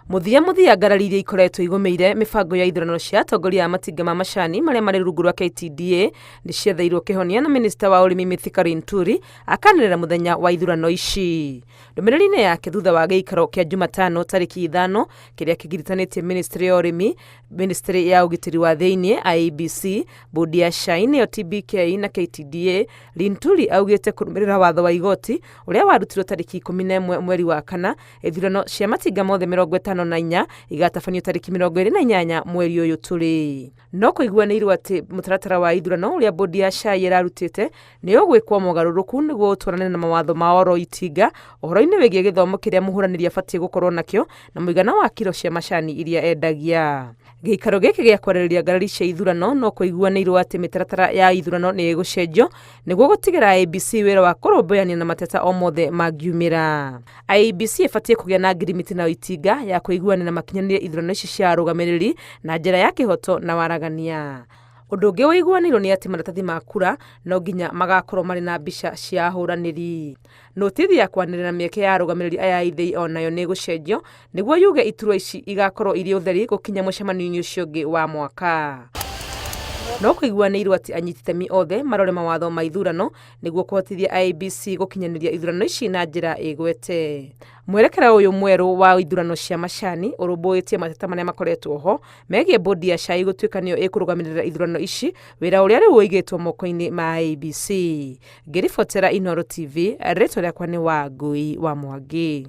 Mũthia mũthia, ngarari iria ikoretwo igũmĩire mĩbango ya ithurano cia atongoria a matinga ma macani marĩa marĩ rungu rwa KTDA nĩ cietheirwo kĩhonia, na minista wa ũrĩmi Mithika Linturi akanĩrĩra mũthenya wa ithurano ici. Ndũmĩrĩri-inĩ yake thutha wa gĩikaro kĩa Jumatano tarĩki 5 kĩrĩa kĩgiritanĩtie ministry ya ũrĩmi, ministry ya ũgitĩri wa thĩinĩ, IEBC, bodi ya cai nĩyo TBK na KTDA, Linturi augĩte kũrũmĩrĩra watho wa igoti ũrĩa warutirwo tarĩki 11 mweri wa 4, ithurano cia matinga mothe 54 igatabanio tarĩki 28 mweri ũyũ tũrĩ. No kũiguanĩirwo atĩ mũtaratara wa ithurano ũrĩa bodi ya cai ĩrarutĩte nĩ ũgwĩkwo mogarũrũku nĩguo ũtwarane na mawatho ma oro itinga ũhoro-inĩ wĩgiĩ gĩthomo kĩrĩa mũhũranĩri abatiĩ gũkorwo nakĩo na mũigana wa kiro cia macani iria endagia. Gĩikaro gĩkĩ gĩa kwarĩrĩria ngarari cia ithurano no kũiguanĩirwo atĩ mĩtaratara ya ithurano nĩ ĩgũcenjio nĩguo gũtigĩra IEBC wĩra wa kũrũmbũyania na mateta o mothe mangiumĩra. IEBC ĩbatiĩ kũgĩa na ngirimiti na itinga ya kũiguanĩra makinyanĩrie ithurano ici cia arũgamĩrĩri na njĩra ya kĩhoto na waragania. Ũndũ ũngĩ ũiguanĩirwo nĩ atĩ maratathi ma kura no nginya magakorwo marĩ na mbica cia ahũranĩri. Notithi ya kwanĩrĩra mĩeke ya arũgamĩrĩri aya a ithĩi o nayo nĩ ĩgũcenjio nĩguo yuge iturwa ici igakorwo irĩ ũtheri gũkinya mũcemanio-inĩ ũcio ũngĩ wa mwaka. No kũiguanĩirwo atĩ anyiti itemi othe marore mawatho ma ithurano nĩguo kũhotithia IEBC gũkinyanĩria ithurano ici na njĩra ĩgwete. Mwerekera ũyũ mwerũ wa ithurano cia macani ũrũmbũĩtie mateta marĩa makoretwo ho megiĩ bodi ya cai gũtuĩka nĩyo ĩkũrũgamĩrĩra ithurano ici, wĩra ũrĩa rĩu ũigĩtwo moko-inĩ ma IEBC. Ngĩribotera Inooro TV, rĩtwa rĩakwa nĩ Wangui wa Mwangi.